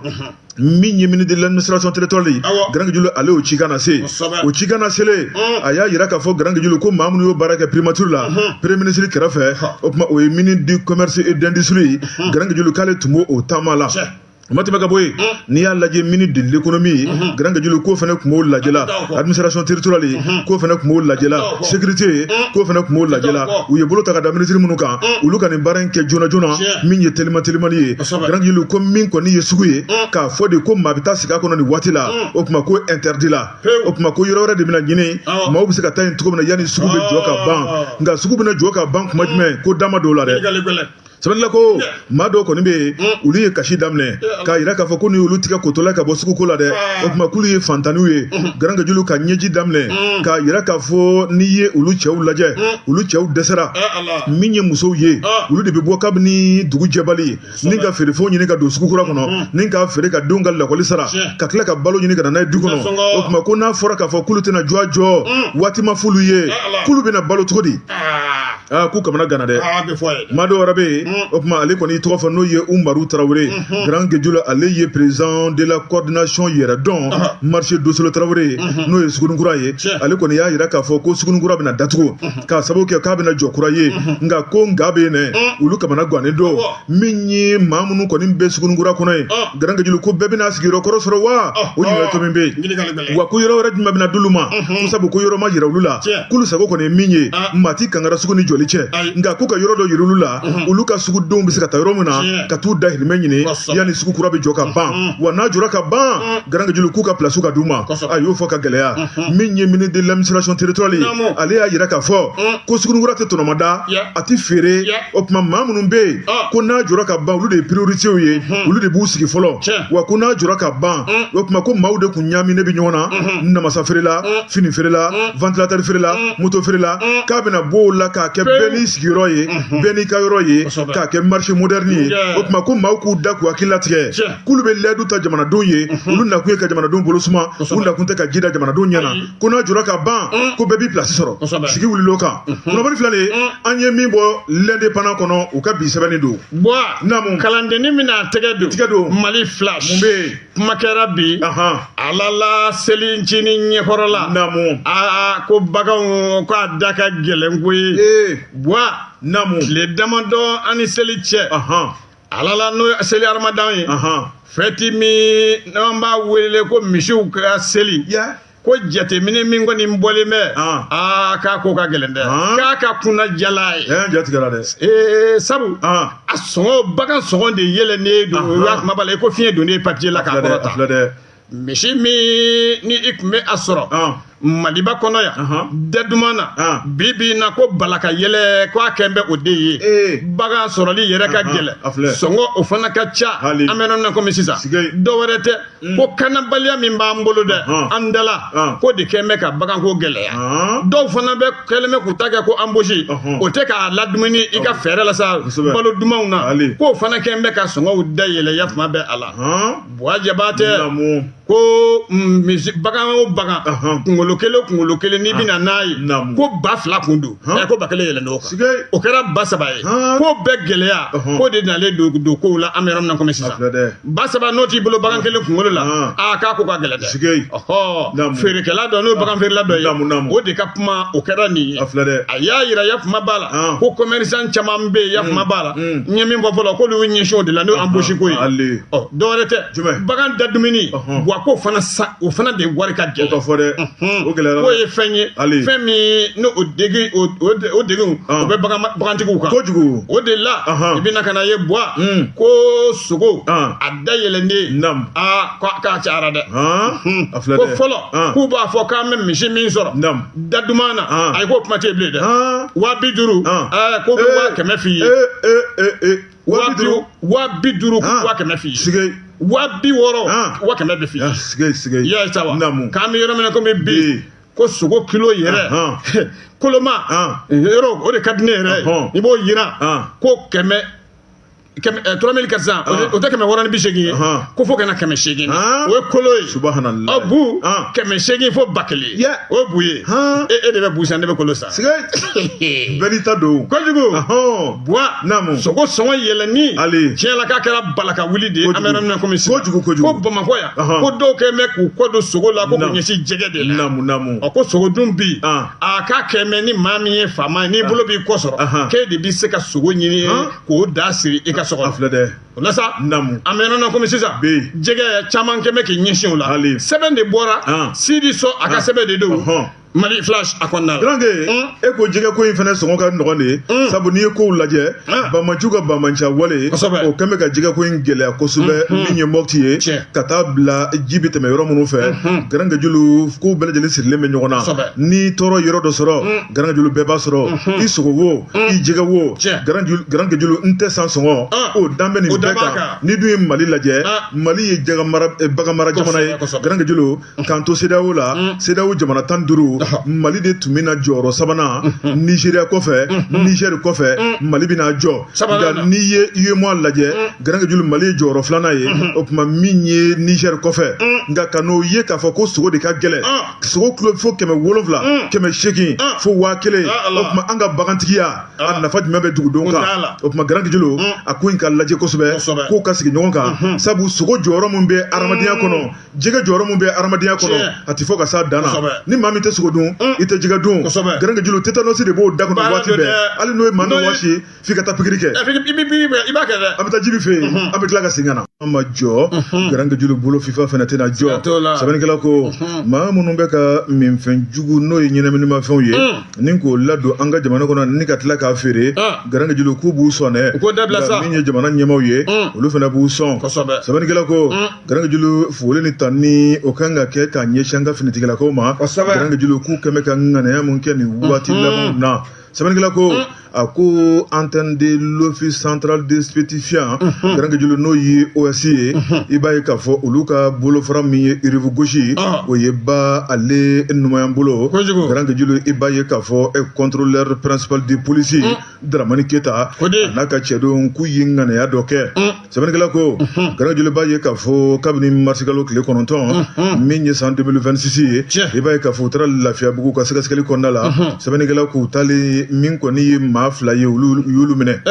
min ye ministre de l'administration territoriale ye Garanke Julu ale y'o cikan lase o cikan laselen a y'a yira k'a fɔ Garanke Julu ko maa minnu y'o baara kɛ primature la premier ministre kɛrɛfɛ o tuma o ye ministre du commerce et d'industrie ye Garanke Julu k'ale tun b'o o taama la o ma tɛmɛ ka bɔ yen n'i y'a lajɛ ministre de l'économie Garanke Julu k'o fana tun b'o lajɛ la administration territoriale k'o fana tun b'o lajɛ la sécurité k'o fana tun b'o lajɛ la u ye bolo ta ka da ministre minnu kan olu ka nin baara in kɛ joona joona min ye telima telimani ye Garanke Julu ko min kɔni ye sugu ye k'a fɔ de ko maa bɛ taa sigi a kɔnɔ nin waati la o tuma ko interdit la o tuma ko yɔrɔ wɛrɛ de bɛna ɲini maaw bɛ se ka taa yen cogo min na yanni sugu bɛ jɔ ka ban nka sugu bɛna jɔ ka ban kuma jumɛn ko da ma don o la dɛ sɛbɛnnikɛla ko maa dɔw kɔni bɛ yen olu ye kasi daminɛ k'a yira k'a fɔ ko ni olu tigɛ kotɔla ka bɔ suguko la dɛ o tuma k'olu ye fantanniw ye Garanke Julu ka ɲɛji daminɛ k'a yira k'a fɔ n'i ye olu cɛw lajɛ olu cɛw dɛsɛra min ye musow ye olu de bɛ bɔ kabini dugu jɛbali ni ka feerefɛnw ɲini ka don sugu kura kɔnɔ ni k'a feere ka denw ka lakɔli sara ka tila ka balo ɲini ka na n'a ye du kɔnɔ o tuma ko n'a fɔra k'a fɔ k'olu tɛna jɔ a jɔ waati ma f'olu ye k'olu bɛna balo cogo di. Aa, k'u kamana ganna dɛ. Aa, bɛ fɔ ye dɛ. Maa dɔ wɛrɛ bɛ yen, o tuma ale kɔni tɔgɔ fɔ, n'o ye Umaru Tarawele Grand Guedjou, ale ye président de la coordination yɛrɛdɔn marché Dosolo Tarawele, n'o ye Sugunikura ye. Ale kɔni y'a jira k'a fɔ ko Sugunikura bɛna datugu k'a sababu kɛ k'a bɛna jɔ kura ye, nka ko nka bɛ yen dɛ, olu kamana gannen don. Min ye maa minnu kɔni bɛ Sugunikura kɔnɔ yen, Grand Guedjou, ko bɛɛ bɛna sigiyɔrɔ kɔrɔ sɔrɔ wa? O ɲininkali tɔ min bɛ yen, wa ko yɔrɔ wɛrɛ jumɛn bɛna d'olu ma? Ko sabu ko yɔrɔ ma yira olu la, k'olu sago kɔni ye min ye, maa ti kankara sugu ni jɔli cɛ, nka k'u ka yɔrɔ dɔ yira olu la, olu ka sugudenw bɛ se ka taa yɔrɔ min na ka t'u dahirimɛ ɲini yanni sugu kura bɛ jɔ ka ban. Wa n'a jɔra ka ban, Grand Guedjou, k'u ka place ka d'u ma. A y'o fɔ ka gɛlɛya. Min ye ministre de l'administration territoriale ye, ale y'a yira k'a fɔ ko Sugunikura tɛ tɔnɔmada, a tɛ feere. O tuma maa minnu bɛ yen ko n'a jɔra ka ban, olu de ye priorité ye, olu de b'u sigi fɔlɔ. Wa ko n'a jɔra ka ban, o tuma ko maaw de kun ɲaaminen bɛ ɲɔgɔn na, namasa feerela, fini feerela, ventilateur feerela, moto feerela, k'a bɛna bɔ o la k'a kɛ bɛɛ n'i sigiyɔrɔ ye, bɛɛ n'i ka yɔrɔ ye, k'a kɛ marché moderne ye. O tuma ko maaw k'u da k'u hakili latigɛ, k'olu bɛ layidu ta jamanadenw ye, olu nakun ye ka jamanadenw bolo suma, u nakun tɛ ka ji da jamanadenw ɲɛ na. Ko n'a jɔra ka ban, ko bɛɛ b'i place sɔrɔ. Sigi wulila o kan. Kunnafoni filɛ nin ye, an ye min bɔ L'Indépendant kɔnɔ, u ka bi sɛbɛnni don. Buwa, kalandennin bɛna a tɛgɛ don. Tigɛ don. Mali Flash. Mun bɛ yen? Kuma kɛra bi. Ala la seli ncinin ɲɛkɔrɔ la. Aa, ko baganw ko a da ka gɛlɛn koyi. Buwa. Tile damadɔ an ni seli cɛ. Ala la, n'o ye seli aramadan ye. Fɛti min n'an b'a wele ko misiw ka seli. Ko jateminɛ min kɔni bɔlen bɛ, aa, k'a ko ka gɛlɛn dɛ, k'a ka kunna jala ye. Jatigɛra dɛ. Ee, sabu a sɔngɔ, bagan sɔngɔ de yɛlɛnnen don. O y'a kuma b'a la i ko fiɲɛ donnen papier la k'a kɔrɔta. Misi min ni i tun bɛ a sɔrɔ Maliba kɔnɔ yan da duman na, bi bi in na ko bala ka yɛlɛ, ko a kɛn bɛ o de ye. Bagan sɔrɔli yɛrɛ ka gɛlɛn, sɔngɔ o fana ka ca. An bɛ yɔrɔ min na komi sisan, dɔ wɛrɛ tɛ, ko kanabaliya min b'an bolo dɛ, an dala ko de kɛn bɛ ka baganko gɛlɛya. Dɔw fana bɛ kɛlen bɛ k'u ta kɛ ko embauche, o tɛ k'a ladumuni i ka fɛɛrɛ la sa, balo dumanw na, k'o fana kɛn bɛ ka sɔngɔw dayɛlɛ yafama bɛ a la. Buwa Jabatɛ, ko misi, bagan o bagan, kunkolo kelen, kunkolo kelen, n'i bɛna n'a ye, ko 2000 kun don, ko 1000 yɛlɛn o kan, o kɛra 3000 ye. Ko bɛɛ gɛlɛya ko de nalen don kow la. An bɛ yɔrɔ min na komi sisan, 3000 n'o t'i bolo bagan kelen kunkolo la, aa, k'a ko ka gɛlɛn dɛ. Ɔhɔ, feerekɛla dɔ, n'o ye bagan feerela dɔ ye, o de ka kuma o kɛra nin ye. A y'a yira yafama b'a la ko commerçant caman bɛ yen, yafama b'a la, n ye min fɔ fɔlɔ, k'olu y'u ɲɛsin o de la, n'o ye embauche ko ye. Ɔ, dɔwɛrɛ tɛ, bagan da dumuni wa, k'o fana sa, o fana de wari ka gɛlɛn. O ka fɔ dɛ, o gɛlɛyara. K'o ye fɛn ye, fɛn min n'o o degi o degun o bɛ bagantigiw kan kojugu. O de la i bɛna ka na ye, Buwa, ko sogo a da yɛlɛnnen, aa, k'a cayara dɛ. Ko fɔlɔ k'u b'a fɔ k'an bɛ misi min sɔrɔ da duman na, ayi, k'o kuma tɛ yen bilen dɛ. 50 000, ko bɛ 100 000 f'i ye. 50 000, 100 000 f'i ye. 60 000, 100 000 bɛ f'i ye. Sige sige. I y'a ye sa wa? K'an bɛ yɔrɔ min na komi bi, ko sogo kilo yɛrɛ koloma yɔrɔ, o de ka di ne yɛrɛ ye, i b'o yira ko kɛmɛ 3400, o tɛ 680 ye, ko fo ka na 800, o ye kolo ye. Subhanallah. Ɔ, bu 800 fo 1000, o ye bu ye. E de bɛ bu san, ne bɛ kolo san. Bɛɛ n'i ta don. Kojugu. Buwa, sogo sɔngɔ yɛlɛnni, tiɲɛ la, k'a kɛra balaka wuli de ye. An bɛ yɔrɔ min na komi sisan, kojugu kojugu. Ko Bamakɔ yan, ko dɔw kɛn bɛ k'u kɔ don sogo la, ko k'u ɲɛsin jɛgɛ de la. Naamu naamu. Ɔ, ko sogo dun bi, a k'a kɛn bɛ ni maa min ye faama ye, n'i bolo b'i kɔ sɔrɔ, k'e de bɛ se ka sogo ɲini k'o da siri i ka so kɔnɔ. A filɛ dɛ. O la sa, naamu, an bɛ yɔrɔ min na komi sisan, jɛgɛ caman kɛn bɛ k'i ɲɛsin o la. Sɛbɛn de bɔra Sidi Sɔ a ka sɛbɛn de don Mali Flash a kɔnɔna la. Garanke, e ko jɛgɛ ko in fana sɔngɔ ka nɔgɔn de, sabu n'i ye kow lajɛ, banbaanciw ka banbaanciya wale, o kɛn bɛ ka jɛgɛ ko in gɛlɛya kosɛbɛ. Min ye Mɔti ye, ka taa bila ji bɛ tɛmɛ yɔrɔ minnu fɛ, Garanke julu, kow bɛɛ lajɛlen sirilen bɛ ɲɔgɔn na. N'i tɔɔrɔ yɔrɔ dɔ sɔrɔ, Garanke julu, bɛɛ b'a sɔrɔ, i sogo wo, i jɛgɛ wo. Garanke julu, n tɛ san sɔngɔ, o dan bɛ nin bɛɛ bɛɛ kan. N'i dun ye Mali lajɛ, Mali ye bagan mara jamana ye. Garankɛ Julu, k'an to CEDEAO la, CEDEAO jamana 15, Mali de tun bɛna jɔyɔrɔ sabanan Nigéria kɔfɛ, Niger kɔfɛ, Mali bɛna jɔ. Nka n'i ye UEMOA lajɛ, Garankɛ Julu, Mali ye jɔyɔrɔ filanan ye, o tuma min ye Niger kɔfɛ. Nka ka n'o ye k'a fɔ ko sogo de ka gɛlɛn, sogo kilo fo 700, 800, fo 1000, o tuma an ka bagantigiya a nafa jumɛn bɛ dugudenw kan? O tuma Garankɛ Julu, a ko in ka lajɛ kosɛbɛ, k'o ka sigi ɲɔgɔn kan, sabu sogo jɔyɔrɔ min bɛ adamadenya kɔnɔ, jɛgɛ jɔyɔrɔ min bɛ adamadenya kɔnɔ, a tɛ fɔ ka s'a dan na. Ni maa min tɛ sogo dun, i tɛ jɛgɛ dun. Garankɛ Julu, tétanos de b'o da kɔnɔ waati bɛɛ. Hali n'o ye maa min wasi, f'i ka taa pikiri kɛ. I b'a kɛ dɛ. An bɛ taa Jibi fɛ yen, an bɛ tila ka segin ka na. An ma jɔ, Garankɛ Julu bolo, FIFA fana tɛna jɔ. Sɛbɛnnikɛla ko maa minnu bɛ ka minfɛn jugu, n'o ye ɲɛnaminimafɛnw ye, ni k'o ladon an ka jamana kɔnɔ ni ka tila k'a feere, Garankɛ Julu, k'u b'u sɔn dɛ. Min ye jamana ɲɛmaaw ye, olu fana b'u sɔn. Sɛbɛnnikɛla ko Garankɛ Julu, foli ni tanni o kan ka kɛ k'a ɲɛsin an ka finitigilakaw ma. Garankɛ Julu, k'u kɛmɛ ka ŋaniya mun kɛ nin waati labanw na. Sɛbɛnnikɛla ko a ko antenne de l'office central de stupéfiants, Garankɛ Julu, n'o ye OS ye, i b'a ye k'a fɔ olu ka bolofara min ye rive gauche, o ye ba ale numayan bolo. Garankɛ Julu, i b'a ye k'a fɔ contrôleur principal de police Dramani Keta a n'a ka cɛdenw, k'u ye ŋaniya dɔ kɛ. Sɛbɛnnikɛla ko Garankɛ Julu, b'a ye k'a fɔ kabini marisikalo tile 9 min ye san 2026 ye, i b'a ye k'a fɔ u taara Lafiyabugu ka sɛgɛsɛgɛli kɔnɔna la. Sɛbɛnnikɛla k'u taalen min kɔni ye maa 2 ye, olu y'olu minɛ.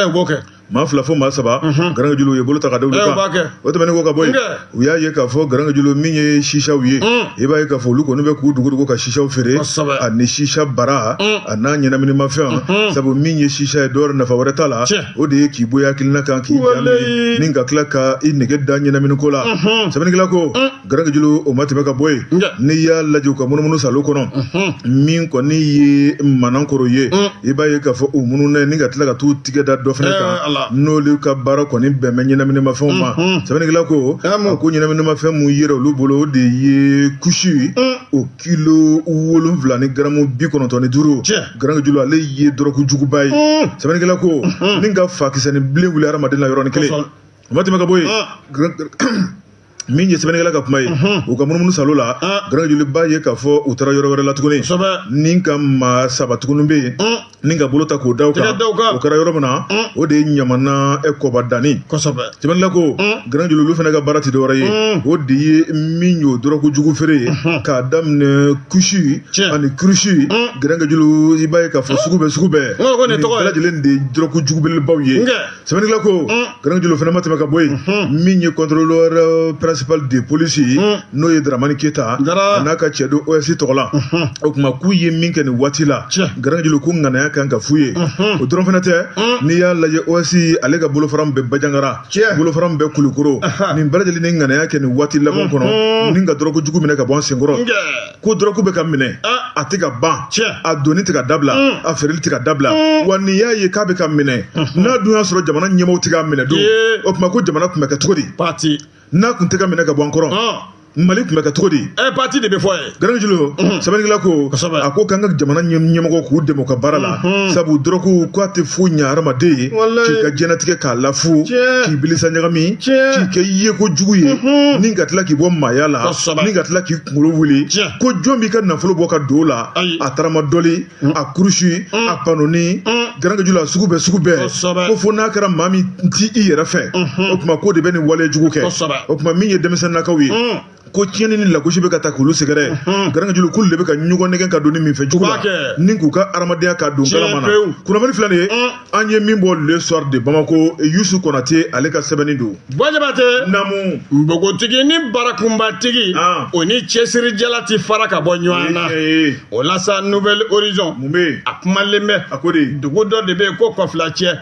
Maa 2 fo maa 3, Garankɛ Julu, u ye bolo ta ka da olu kan. O tɛmɛnen kɔ ka bɔ yen, u y'a ye k'a fɔ Garankɛ Julu, min ye sisaw ye, i b'a ye k'a fɔ olu kɔni bɛ k'u dogo dogo ka sisaw feere, ani sisa bara a n'a ɲɛnaminimafɛn. Sabu min ye sisa ye, dɔwɛrɛ nafa wɛrɛ t'a la, o de ye k'i bɔ i hakilina kan, k'i jaabi ni ka tila ka i nege da ɲɛnaminiko la. Sɛbɛnnikɛla ko Garankɛ Julu, o ma tɛmɛ ka bɔ yen, n'i y'a lajɛ u ka munumunu salo kɔnɔ, min kɔni ye Manankoro ye, i b'a ye k'a fɔ u mununa ni ka tila ka t'u tigɛ da dɔ fana kan, n'olu ka baara kɔni bɛn bɛ ɲɛnaminimafɛnw ma. Sɛbɛnnikɛla ko a ko ɲɛnaminimafɛn mun yera olu bolo, o de ye kusi o kilo 7 ni garamu 95. Garankɛ Julu, ale ye dɔrɔgu juguba ye. Sɛbɛnnikɛla ko ni ka fakisɛni bilen wuli hadamaden la yɔrɔnin kelen. O ma tɛmɛ ka bɔ yen, min ye sɛbɛnnikɛla ka kuma ye, u ka munumunu salo la, Garankɛ Julu, b'a ye k'a fɔ u taara yɔrɔ wɛrɛ la tuguni, ni ka maa 3 tuguni bɛ yen ni ka bolo ta k'o da u kan. O kɛra yɔrɔ min na, o de ye Ɲamana kɔba danni. Sɛbɛnnikɛla ko Garankɛ Julu, olu fana ka baara tɛ dɔwɛrɛ ye, o de ye min y'o dɔrɔgu jugu feere ye, k'a daminɛ kusi ani kurusi. Garankɛ Julu, i b'a ye k'a fɔ sugu bɛɛ sugu bɛɛ, nin bɛɛ lajɛlen de ye dɔrɔgu jugu belebelebaw ye. Sɛbɛnnikɛla ko Garankɛ Julu fana ma tɛmɛ ka bɔ yen, min ye contrôleur principal de police, n'o ye Dramani Keta a n'a ka cɛden OS tɔgɔ la, o tuma k'u ye min kɛ nin waati la, Garankɛ Julu, ko ŋanaya kan ka f'u ye. O dɔrɔn fana tɛ, n'i y'a lajɛ OS ale ka bolofara min bɛ Bajangara, bolofara min bɛ Kulukoro, nin bɛɛ lajɛlen ni ŋanaya kɛ nin waati laban kɔnɔ ni ka dɔrɔgu jugu minɛ ka bɔ an senkɔrɔ. Ko dɔrɔgu bɛ ka minɛ, a tɛ ka ban, a donni tɛ ka dabila, a feereli tɛ ka dabila. Wa n'i y'a ye k'a bɛ ka minɛ, n'a dun y'a sɔrɔ jamana ɲɛmaaw tɛ k'a minɛ dun, o tuma ko jamana tun bɛ kɛ cogo di? N'a tun tɛ ka minɛ ka bɔ an kɔrɔ, Mali tun bɛ kɛ cogo di? Parti de bɛ fɔ ye. Garankɛ Julu, sɛbɛnnikɛla ko a ko k'an ka jamana ɲɛmɔgɔw k'u dɛmɛ u ka baara la, sabu dɔrɔgu k'a tɛ foyi ɲɛ hadamaden ye k'i ka diɲɛlatigɛ k'a lafu, k'i bilisa ɲagami, k'i kɛ yeko jugu ye, ni ka tila k'i bɔ maaya la, ni ka tila k'i kunkolo wuli. Ko jɔn b'i ka nafolo bɔ ka don o la? A taramadɔli, a kurusi, a panoni, Garankɛ Julu, a sugu bɛɛ sugu bɛɛ, ko fo n'a kɛra maa min ti i yɛrɛ fɛ, o tuma k'o de bɛ nin wale jugu kɛ. O tuma min ye denmisɛnninnakaw ye, ko tiɲɛni ni lagosi bɛ ka taa k'olu sɛgɛrɛ, Garankɛ Julu, k'olu de bɛ ka ɲɔgɔn nɛgɛn ka don ni minfɛn jugu la ni k'u ka adamadenya ka don kalama na. Kunnafoni filɛ nin ye, an ye min bɔ Le Soir de Bamako, Yusu Konate ale ka sɛbɛnni don. Bɔjabate. Naamu. Npogotigui ni barakunbatigi, o ni cɛsirijala ti fara ka bɔ ɲɔgɔn na. O la sa, Nouvel Horizon, mun bɛ yen? A kumalen bɛ. A ko de dugu dɔ de bɛ yen ko Kɔfilacɛ,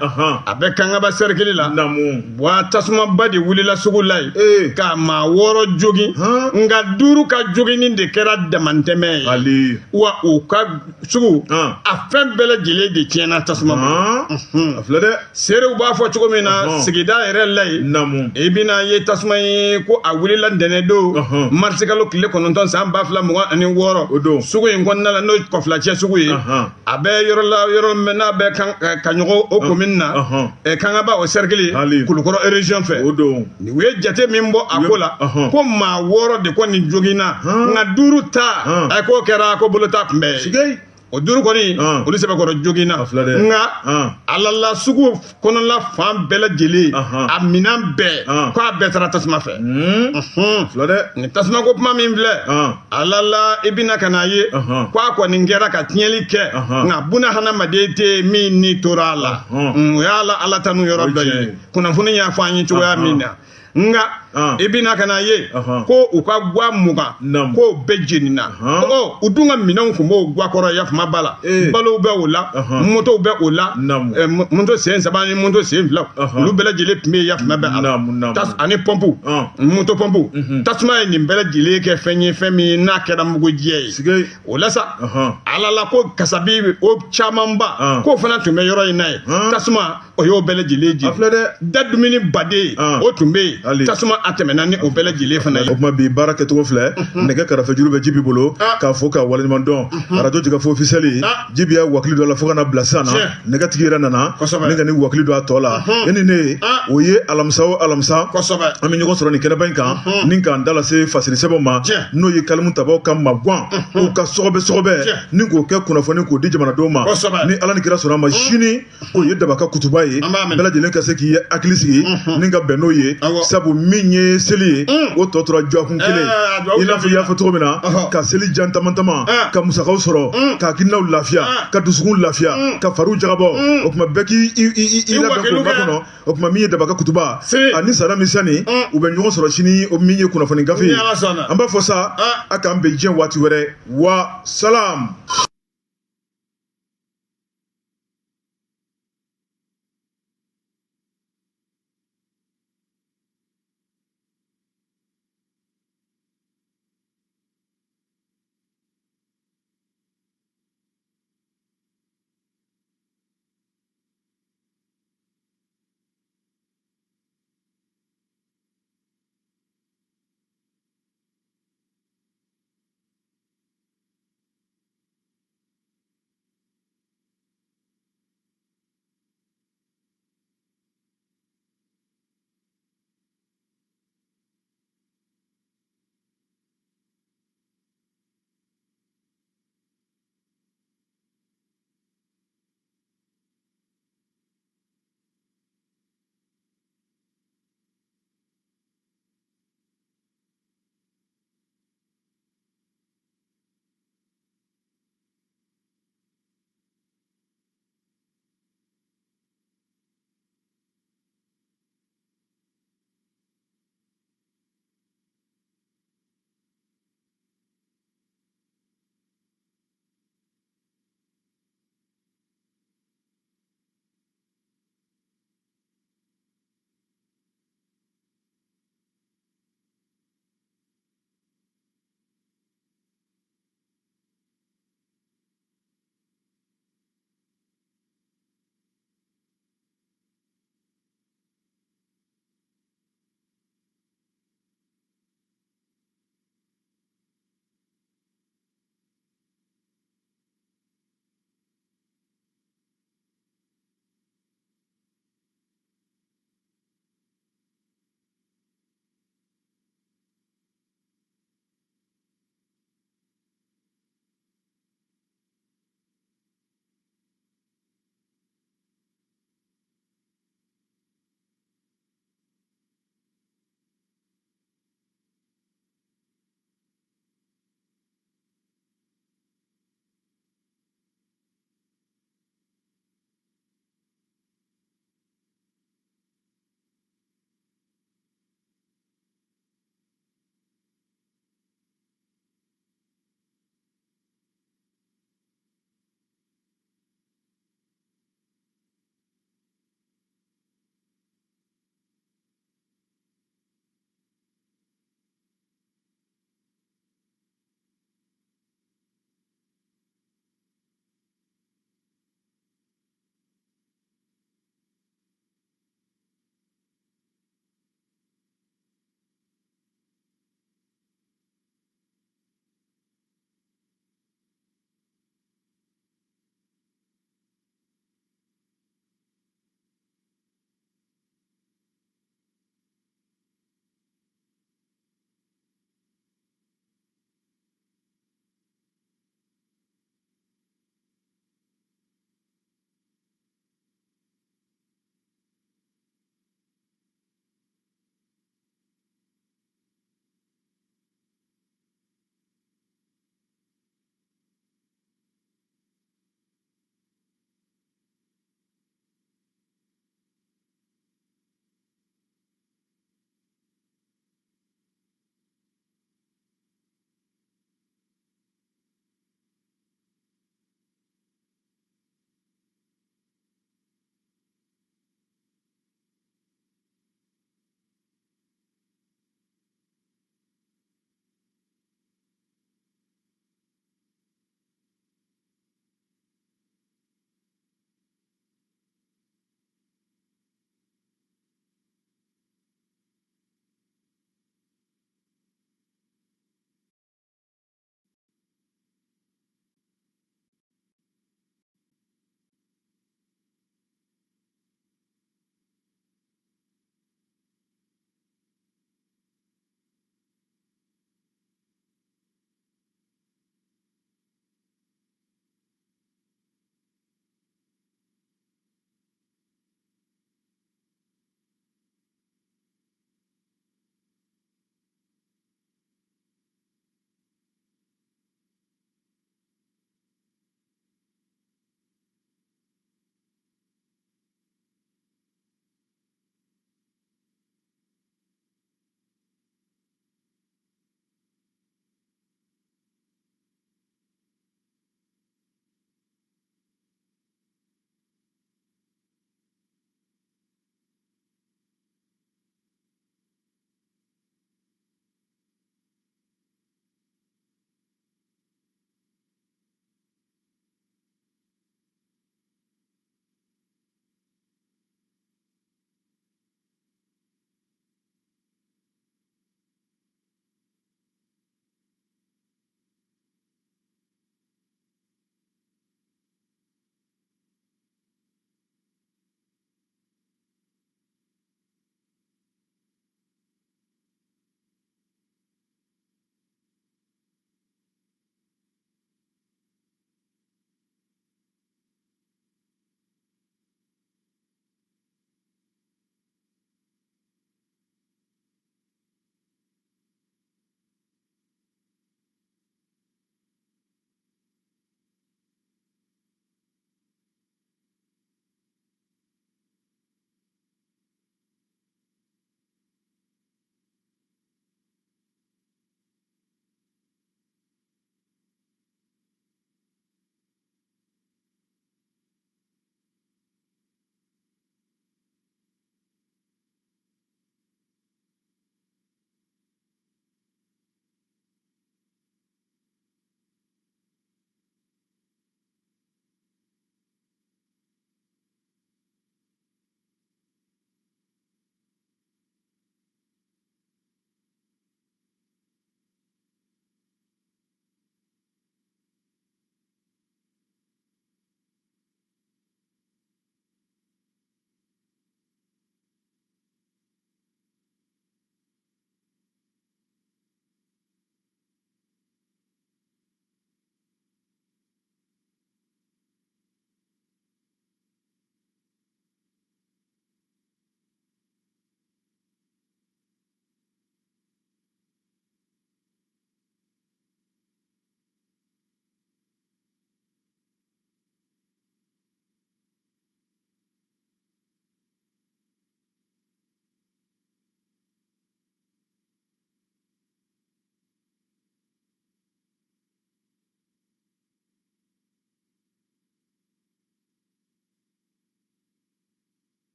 a bɛ Kangaba cercle la. Naamu. Wa tasumaba de wulila sugu la yen ka maa 6 jogin. Nka duuru ka joginni de kɛra damantɛmɛ ye, wa u ka sugu a fɛn bɛɛ lajɛlen de tiɲɛna tasuma ma. A filɛ dɛ. Seerew b'a fɔ cogo min na sigida yɛrɛ la yen, i bɛna ye tasuma ye ko a wulila ntɛnɛn don, marisikalo tile 9 san 2026. O don. Sugu in kɔnɔna la, n'o ye Kɔfilacɛ sugu ye, a bɛ yɔrɔ la, yɔrɔ min n'a bɛ Kaɲɔgɔn o commune na, Kangaba o cercle, Kulukɔrɔ région fɛ. O don. U ye jate min bɔ a ko la, ko maa wɔɔrɔ de kɔni joginna, nka duuru ta a k'o kɛra ko bolota kunbɛ ye. O duuru kɔni, olu sɛbɛkɔrɔ joginna, nka ala la sugu kɔnɔla fan bɛɛ lajɛlen, a minɛn bɛɛ, k'a bɛɛ taara tasuma fɛ. Filɛ dɛ. Nin tasuma ko kuma min filɛ, ala la, i bɛna ka n'a ye ko a kɔni kɛra ka tiɲɛli kɛ, nka buna hadamaden tɛ min ni tora a la. O y'a la ala tanu yɔrɔ dɔ ye, kunnafoni y'a fɔ an ye cogoya min na. Nka i bɛna ka n'a ye ko u ka gwa 20, k'o bɛɛ jenina. Ɔ, u dun ka minɛnw tun b'o gwa kɔrɔ, yafama b'a la, balow bɛ o la, motow bɛ o la, moto sen saba ni moto sen fila, olu bɛɛ lajɛlen tun bɛ yen, yafama bɛ a la, ani pɔnpu, moto pɔnpu. Tasuma ye nin bɛɛ lajɛlen kɛ fɛn ye, fɛn min n'a kɛra mugujɛ ye. O la sa, ala la ko kasabi o camanba k'o fana tun bɛ yɔrɔ in na yen, tasuma o y'o bɛɛ lajɛlen jeni. A filɛ dɛ. Da dumuni baden o tun bɛ yen, tasuma a tɛmɛna ni o bɛɛ lajɛlen fana ye. O tuma bi baara kɛcogo filɛ, nɛgɛ karafejuru bɛ Jibi bolo k'a fɔ k'a waleɲuman dɔn. Arajo Jɛkafɔ officiel, Jibi y'a wakili don a la fo ka na bila sisan na, nɛgɛtigi yɛrɛ nana ni ka ni wakili don a tɔ la. E ni ne, o ye alamisa o alamisa, an bɛ ɲɔgɔn sɔrɔ nin kɛnɛba in kan ni k'an da lase fasiri sɛbɛnw ma, n'o ye kalimu tabaw ka magwan, u ka sɔgɔbɛ sɔgɔbɛ ni k'o kɛ kunnafoni k'o di jamanadenw ma. Ni Ala ni kira sɔnna a ma, sini o ye daba ka kutuba ye, bɛɛ lajɛlen ka se k'i hakili sigi ni ka bɛn n'o ye, sabu min ye seli ye, o tɔ tora dɔgɔkun kelen. I n'a fɔ i y'a fɔ cogo min na, ka seli jan tamantama, ka musakaw sɔrɔ, ka hakilinaw lafiya, ka dusukun lafiya, ka fariw jagabɔ. O tuma bɛɛ k'i labɛn k'o makɔnɔ. O tuma min ye daba ka kutuba ani sara misani, u bɛ ɲɔgɔn sɔrɔ sini, o min ye kunnafoni gafe ye. An b'a fɔ sa, a k'an bɛn diɲɛ waati wɛrɛ. Wa salam.